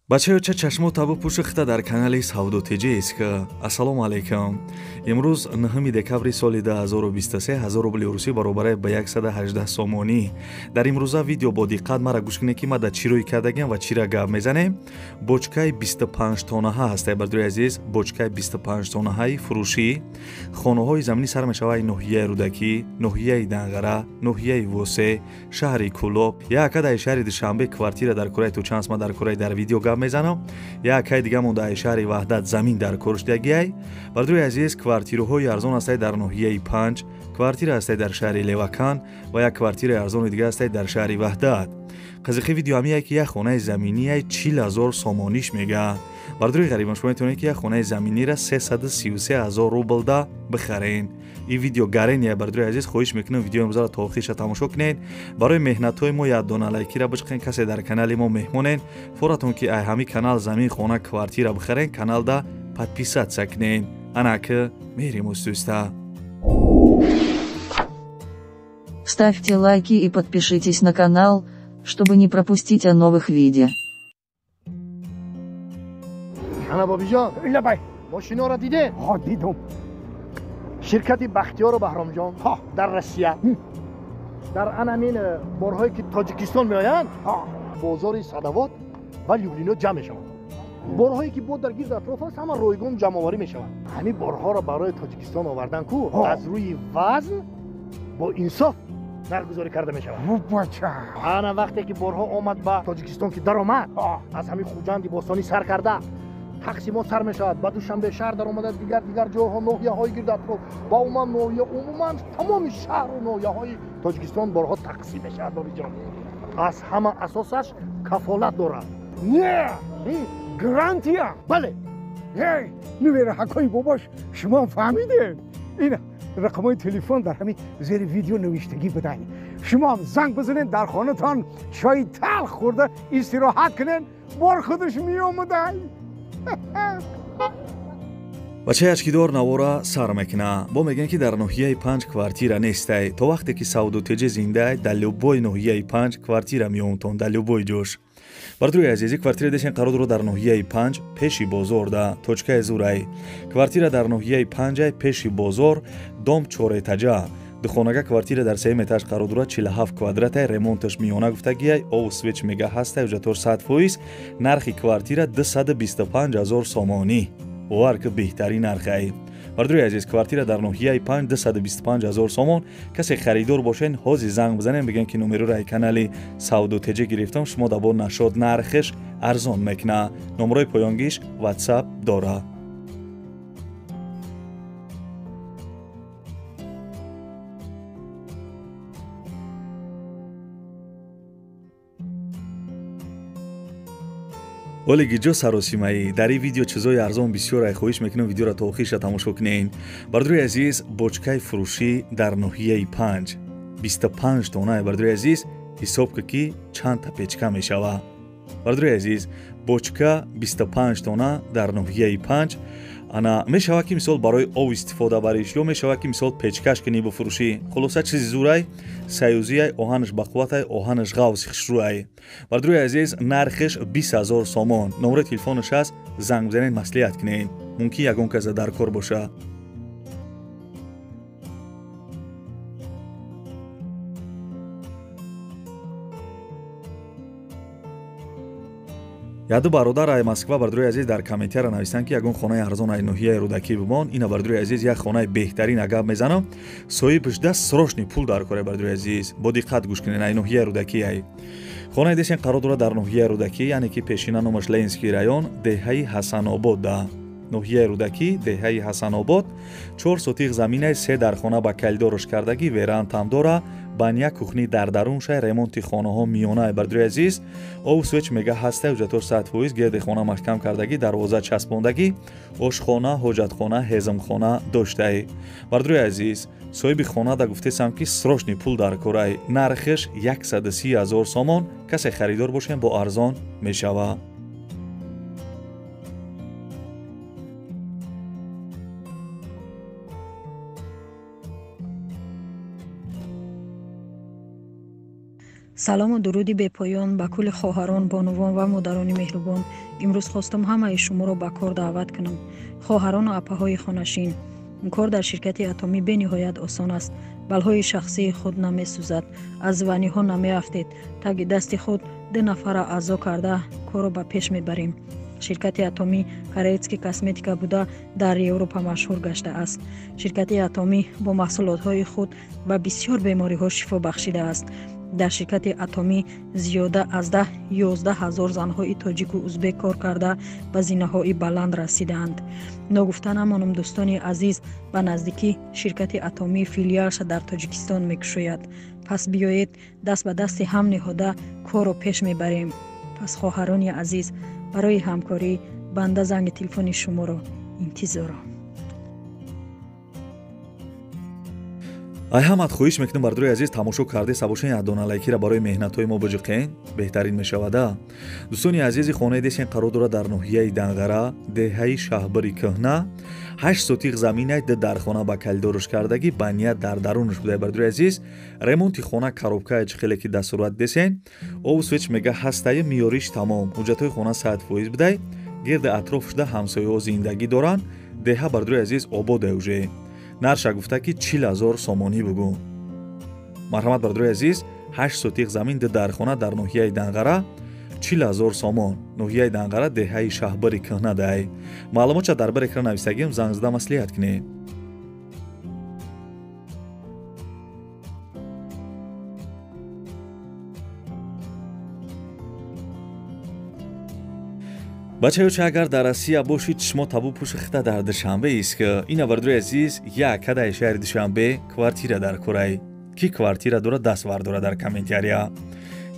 Бачаёча чашмо табу пӯшихта дар канали Савдо ТЖ СК. Ассалому алайкум. Имрӯз 9 декабри соли 2023 1000 рубли русӣ баробари ба 118 сомонӣ. Дар имрӯза видео бо диққат мара гӯш кунед, ки ма дар чӣ рӯй кардагиам ва чира гап мезанем. Бочкаи 25 тонаҳа ҳастай, бардори азиз, бочкаи 25 тонаҳаи фурӯшӣ. Хонаҳои заминӣ сар мешавад ноҳияи Рӯдакӣ, ноҳияи Данғара, ноҳияи Восе, шаҳри Кӯлоб. Як дар шаҳри Душанбе квартира дар кураи Тучанс, ма дар кураи дар видео гап мезанам. Якай дига монда ай шаҳри Ваҳдат замин дар коршдагиай. Бардори азиз, квартираҳои арзон ҳастай дар ноҳияи Панҷ, квартира ҳастай дар шаҳри Левакан ва як квартираи арзони дига ҳастай дар шаҳри Ваҳдат. Қызиқи видео ҳамияе ки як хонаи заминияй 40 000 сомониш мега. Бардори ғарибон, шумо метавонед ки як хонаи заминира 333 000 рублда бихарен. Ин видео гарения, бардори азиз, хоҳиш мекунам видеои имрӯзаро то охириша тамошо кунед. Барои меҳнатҳои мо як дона лайкира бичиқен. Касе дар канали мо меҳмонен, форатон ки ай ҳамин канал замин, хона, квартира бихарен, каналда подписаться кунед. Анаки мерем устуста. Ставьте лайки и подпишитесь на канал, чтобы не пропустить о новых видео. Ана, Бобиҷон. Лабай. Мошиноро дидем? Ҳо, дидум. Ширкати Бахтиёру Баҳромҷон дар Россия дар анамин борҳое ки Тоҷикистон меоянд, бозори Садовод ва Люблино ҷамъ мешаванд. Борҳое ки бо дар гирд атроф аст, ҳама ройгон ҷамъоварӣ мешаванд. Ҳамин борҳоро барои Тоҷикистон овардан ку аз рӯи вазн бо инсоф нархгузорӣ карда мешавад. Бача. Ана, вақте ки борҳо омад ба Тоҷикистон, ки даромад, аз ҳамин Хуҷанди бостонӣ сар карда тақсимот сар мешавад, ба Душанбе шаҳр даромада, дигар дигар ҷойҳо, ноҳияҳои гирд атроф ва умуман ноҳия, умуман тамоми шаҳру ноҳияҳои Тоҷикистон борҳо тақсим мешавад. Бобиҷон, аз ҳама асосаш кафолат дорад. Не, гарантия. Бале. Эй, нувераҳакои бобош, шумо фаҳмидед, ин рақамҳои телефон дар ҳамин зери видео навиштагӣ будай. Шумо занг бизанед, дар хонатон чои талх хӯрда истироҳат кунед, бор худаш меомадай. Бачаи ачкидор навора сар мекуна. Бо мегӯянд, ки дар ноҳияи Панҷ квартира нестай. То вақте ки Савдо ТЖ зиндай, дар любой ноҳияи Панҷ квартира меомтон, дар любой ҷош. Бардори азизи, квартира дешен қарор дорад дар ноҳияи Панҷ, пеши бозорда, точкаи зурай. Квартира дар ноҳияи Панҷай, пеши бозор, дом чоретаҷа. Духонага квартира дар сеюм этаж қарор дорад, 47 квадратай, ремонташ миёна гуфтагиай, ову свет мега ҳастай, ҳуҷҷатор 100%. Нархи квартира 225 000 сомонӣ. Бовар ки, беҳтарин нархай. Бардори азиз, квартира дар ноҳияи Панҷ, 225 000 сомон. Касе харидор бошен, ҳозир занг бизанем, бигӯем ки номероро ай канали Савдо ТЖ гирифтам, шумо дабо нашод нархиш арзон мекуна. Номерои поёнгиш WhatsApp дора. Оле гиҷо саросимаӣ, дар ин видео чизои арзон бисёр ай. Хоҳиш мекунам, видеоро то охириша тамошо кунед. Бардори азиз, бочкаи фурӯшӣ дар ноҳияи Панҷ, 25 тона. Бардори азиз, ҳисоб ки ки чандта печка мешава. Бардори азиз, бочка 25 тона дар ноҳияи Панҷ. Ана, мешава ки мисол барои ов истифода бариш, ё мешава ки мисол печкаш кунӣ, бифурӯшӣ. Хулоса, чизи зурай, союзиай, оҳанаш бақувватай, оҳанаш ғавси хушрӯай. Бардори азиз, нархиш 20 000 сомон. Номерои телефонаш ҳаст, занг бизанед, маслиҳат кунед, мумкин ягон каса дар кор боша. Яду бародар ай Москва, бардори азиз, дар комментария нависанд, ки ягон хонаи арзон ай ноҳияи Рӯдакӣ бимон. Ина, бардори азиз, як хонаи беҳтарин агап мезанам. Соҳибаш даст срочный пул дар кора. Бардори азиз, бо диққат гӯш кунед. Ай ноҳияи Рӯдакӣ ай хонаи десен қарор дорад дар ноҳияи Рӯдакӣ, яъне ки пешина номаш Ленинский район, деҳаи Ҳасанобод. Да ноҳияи Рӯдакӣ, деҳаи Ҳасанобод, 4 сотих заминай, се дархона ба калидорош кардагӣ, верандам дора, баня, кухни дар даруншай, ремонти хонаҳо миёнай. Бардори азиз, обу свет мега ҳастай, ҳуҷҷатор 100%, гирди хона маҳкам кардагӣ, дарвоза часпондагӣ, ошхона, ҳоҷатхона, ҳезмхона доштай. Бардори азиз, соҳиби хона да гуфтесам, ки срочный пул дар корай. Нархиш 130 000 сомон. Касе харидор бошем, бо арзон мешава. Салому дуруди бепоён ба кулли хоҳарон, бонувон ва модарони меҳрубон. Имрӯз хостам ҳамаи шуморо ба кор даъват кунам. Хоҳарону апаҳои хонашин, кор дар ширкати Атомӣ бениҳоят осон аст. Балҳои шахсии худ намесӯзад, аз ваниҳо намеафтед. Таги дасти худ 2 нафара аъзо карда корро ба пеш мебарем. Ширкати Атомӣ корейтский косметика буда дар Европа машҳур гаштааст. Ширкати Атомӣ бо маҳсулотҳои худ ба бисёр бемориҳо шифо бахшидааст. Дар ширкати Атомӣ зиёда аз 10-11 ҳазор занҳои тоҷику узбек кор карда ба зинаҳои баланд расидаанд. Ногуфта намонам, дӯстони азиз, ба наздикӣ ширкати Атомӣ филиалша дар Тоҷикистон мекушояд. Пас биёед даст ба дасти ҳам ниҳода корро пеш мебарем. Пас хоҳарони азиз, барои ҳамкорӣ банда занги телефони шуморо интизорам. Ай ҳамат хоҳиш мекунам, бардори азиз, тамошо карде сабошен ядона лайкира барои меҳнатҳои мо биҷиқен, беҳтарин мешавада. Дӯстони азизи, хонаи десен қарор дорад дар ноҳияи Данғара, деҳаи Шаҳбари кӯҳна. 8 сотиқ заминай, 2 дархона ба калидоруш кардагӣ, ба ният дар дарунаш будай. Бардори азиз, ремонти хона коробкае чӣ хеле ки дар сурат десен, обу свеч мега ҳастаю миёриш тамом. Ҳуҷҷатҳои хона 100% будай, гирди атроф шуда ҳамсояҳо зиндагӣ доранд. Деҳа, бардори азиз, обода уже. Нарша гуфта ки 40 000 сомонӣ бугӯ. Марҳамат, бардори азиз, 8 сотиқ замин, 2 дархона дар ноҳияи Данғара, 40 000 сомон. Ноҳияи Данғара, деҳаи Шаҳбари кӯҳна дай. Маълумотша дар бар экран нависагим, занг зада маслиҳат кунед. Бачаёча, агар дар Россия бошид, шумо табу пӯши хита дар Душанбе ист ки ина, бардори азиз, як кадаи шаҳри Душанбе квартира дар курай. Ки квартира дора, даст вардора дар комментария.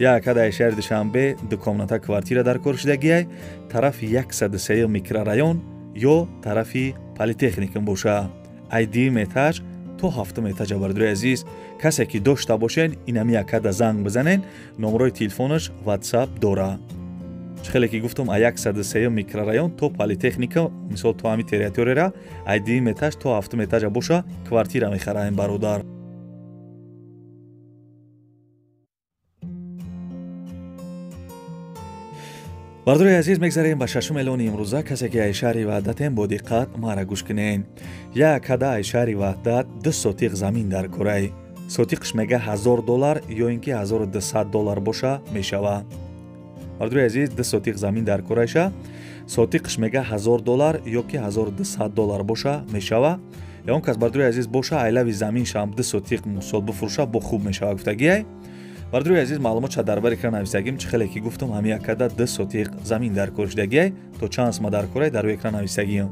Як кадаи шаҳри Душанбе 2 комната квартира дар кор шидагиай, тарафи 103 микрорайон ё тарафи политехникум боша. Ай 2 этаж то 7 этажа, бардори азиз, касе ки дошта бошен, инами якада занг бизанен, номерои телефонаш WhatsApp дора. Чӣ хеле ки гуфтам, а 103 микрорайон то политехника, мисол то ҳами территорияра, ай 2 этаж то 7 этажа боша, квартира мехараем, бародар. Бардори азиз, мегзарем ба шашум эълони имрӯза. Касе ки ай шаҳри Ваҳдатем, бо диққат мара гӯш кунен. Як када ай шаҳри Ваҳдат 2 сотиқ замин дар курай. Сотиқш мега $1000 ё ин ки $1200 боша мешава. Бардори азиз, 2 сотиқ замин дар курайша, сотиқш мега $1000 ё ки $1200 боша мешава. Ягон кас, бардори азиз, боша, айлави замин шам 2 сотиқ мусол бифурӯша, бо хуб мешава гуфтагиай. Бардори азиз, маълумотша дар бар экран нависагим. Чӣ хеле ки гуфтам, ҳами якада 2 сотиқ замин дар кор шудагиай, то чанд сма дар курай дар рӯи экран нависагиам.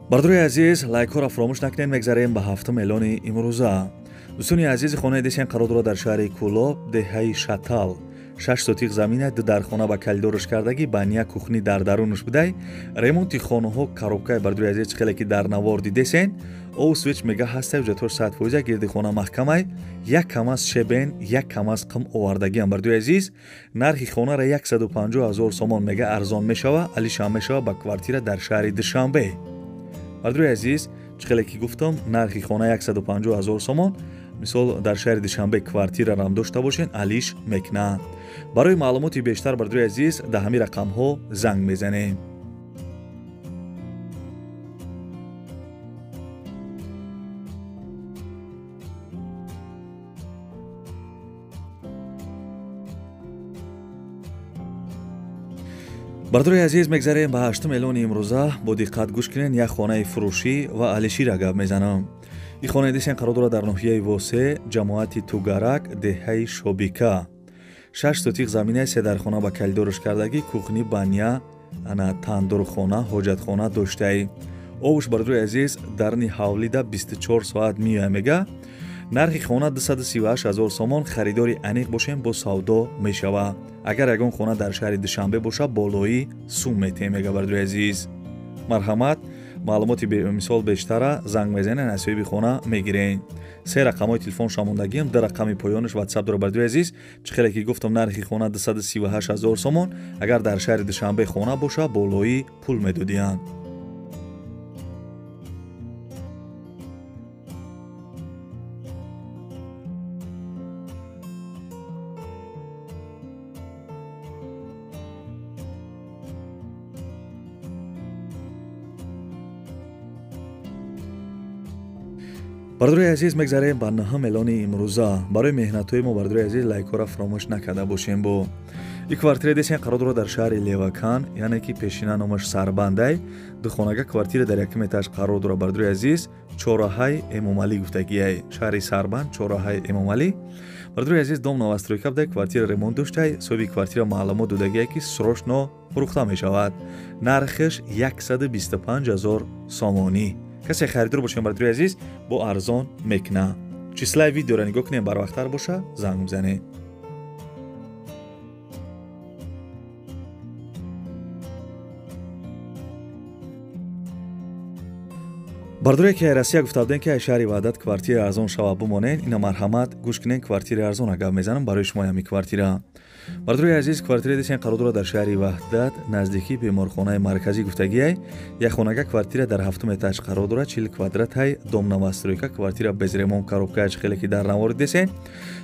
Бардори азиз, лайкҳоро фаромӯш накунед. Мегзарем ба ҳафтум эълони имрӯза. Дӯстони азизи, хонаи десен қарор дорад дар шаҳри Кӯлоб, деҳаи Шатал. 6 сотиқ замина, 2 дархона ба калидоруш кардагӣ, баня кухни дар дарунаш будай. Ремонти хонаҳо коробкаи, бардори азиз, чӣ хеле ки дар навор дидесен, обу свеч мега ҳастай, ҳуҷҷатҳош 100%, гирди хона маҳкамай, як камаз шебен, як камаз қим овардагиам, бардори азиз. Нархи хонара 150 000 сомон мега, арзон мешава, алишам мешава ба квартира дар шаҳри Душанбе. Бардори азиз, чӣ хеле ки гуфтам, нархи хона 150 000 сомон. Мисол дар шаҳри Душанбе квартирарам дошта бошен, алиш мекунад. Барои маълумоти бештар, бардори азиз, дар ҳамин рақамҳо занг мезанем. Бардори азиз, мегзарем ба ҳаштум эълони имрӯза. Бо диққат гӯш кунед, як хонаи фурӯшӣ ва алишира гап мезанам. Ин хонаи десен қарор дорад дар ноҳияи Восе, ҷамоати Тугарак, деҳаи Шобика. 6 сотиқ заминаи, 3 дархона ба калидоруш кардагӣ, кухни, баня, ана тандурхона, ҳоҷатхона доштаи. Обуш, бардори азиз, дарни ҳавлида 24 соат меоя мега. Нархи хона 238 000 сомон, харидори аниқ бошем, бо савдо мешава. Агар ягон хона дар шаҳри Душанбе боша, болои сум метем мега, бардори азиз. Марҳамат, Маълумоти мисол бештара занг мезанен, аз соҳиби хона мегирен. Се рақамҳои телефон шамондагиам, ду рақами поёнаш WhatsApp дора бардори азиз. Чӣ хеле ки гуфтам, нархи хона 238 000 сомон. Агар дар шаҳри Душанбе хона боша, болои пул медодиянд. Бардори азиз, мегзарем ба 9 миллиони имрӯза. Барои меҳнатҳои мо, бардори азиз, лайкҳоро фаромӯш накарда бошем. Бо ин квартира десен қарор дорад дар шаҳри Левакан, яъне ки пешина номаш Сарбандай. Духонага квартира дар якум этаж қарор дорад, бардори азиз. Чораҳаи Эмомалӣ гуфтагиай. Шаҳри Сарбанд, чораҳаи Эмомалӣ. Бардори азиз, дом новостройка буда, квартира ремонт доштай. Соҳиби квартира маълумот додагиай, ки срочно фурӯхта мешавад. Нархаш 125 000 сомонӣ. Касе харидор бошем, бардори азиз, бо арзон мекуна. Числаи видеоро нигоҳ кунем, барвақттар боша, занг бизанед. Бардоре ки Россия гуфта будем, ки шаҳри Ваҳдат квартира арзон шава, бимонен. Ина марҳамат, гӯш кунен, квартираи арзон гап мезанам барои шумо ҳами квартира. Бардори азиз, квартира десен қарор дорад дар шаҳри Ваҳдат, наздикии беморхонаи марказӣ гуфтагиай. Як хонага квартира дар ҳафтум этаж қарор дорад, 40 квадратҳай, дом новостройка, квартира без ремонт, коробкааш хеле ки дар навори десен.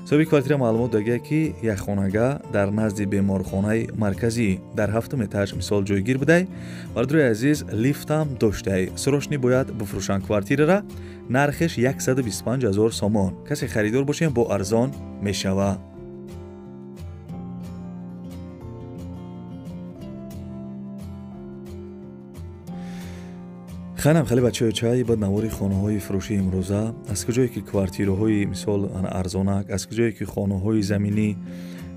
Соҳиби квартира маълумот додагиай, ки як хонага дар назди беморхонаи марказӣ дар ҳафтум этаж мисол ҷойгир будай. Бардори азиз, лифтам доштай. Срочно бояд бифурӯшанд квартирара. Нархеш 125 000 сомон. Касе харидор бошем, бо арзон мешава. Ханам хеле бачаҳои чай бад навори хонаҳои фурӯшии имрӯза. Аз куҷое ки квартираҳои мисол арзонак, аз куҷое ки хонаҳои заминӣ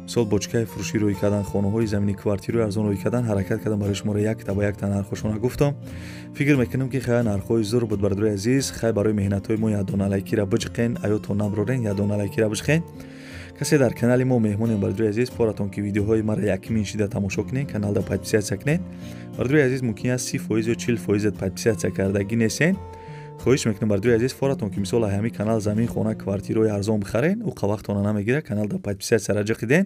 мисол бочкаи фурӯшӣ рӯй кардан, хонаҳои заминӣ квартираи арзон рӯй кардан, ҳаракат кардам барои шуморо якта ба якта нархҳошона гуфтам. Фикр мекунам, ки хай нархҳои зур буд, бардори азиз. Хай барои меҳнатҳои мо ядона лайкира биҷиқен, аётон наброрен, ядона лайкира биҷиқен. Касе дар канали мо меҳмонем, бардори азиз, поратон ки видеоҳои маро якмин шида тамошо кунед, каналда подписаться кунед. Бардори азиз, мумкин аст 30% ё 40% подписаться кардагӣ несен. Хоҳиш мекунам, бардори азиз, форатон ки мисол ҳамин канал замин, хона, квартираҳои арзон бихарен, ӯ вақтона намегирад, каналда подписаться ҷиқиден,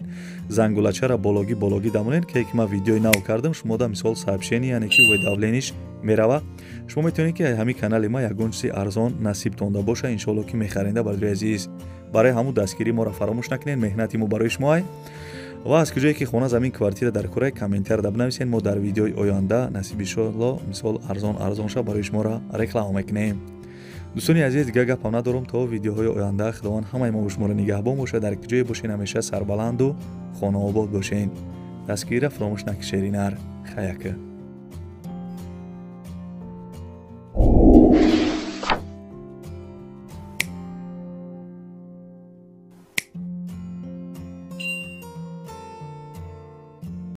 зангулачара бологӣ бологӣ дамонен, ке ки ман видеои нав кардам, шумода мисол сообщение, яъне ки уведомление мерава. Шумо метавонед, ки ҳамин канали ма ягон чизи арзон насибтонда боша, иншоалло ки мехаренда, бардори азиз. Барои ҳамун дастгирии моро фаромӯш накунед, меҳнати мо барои шумо ай. Ва аз куҷое ки хона, замин, квартира дар кораи, комментарда бинависед, мо дар видеои оянда насиб иншоалло мисол арзон арзон ша барои шуморо реклама мекунем. Дӯстони азиз, дигар гапам надорам. То видеоҳои оянда Худованд ҳамаи мо шуморо нигаҳбон бошад. Дар куҷое бошед, ҳамеша сарбаланду хонаобод бошед. Дастгирира фаромӯш накишеринар. Хаяка.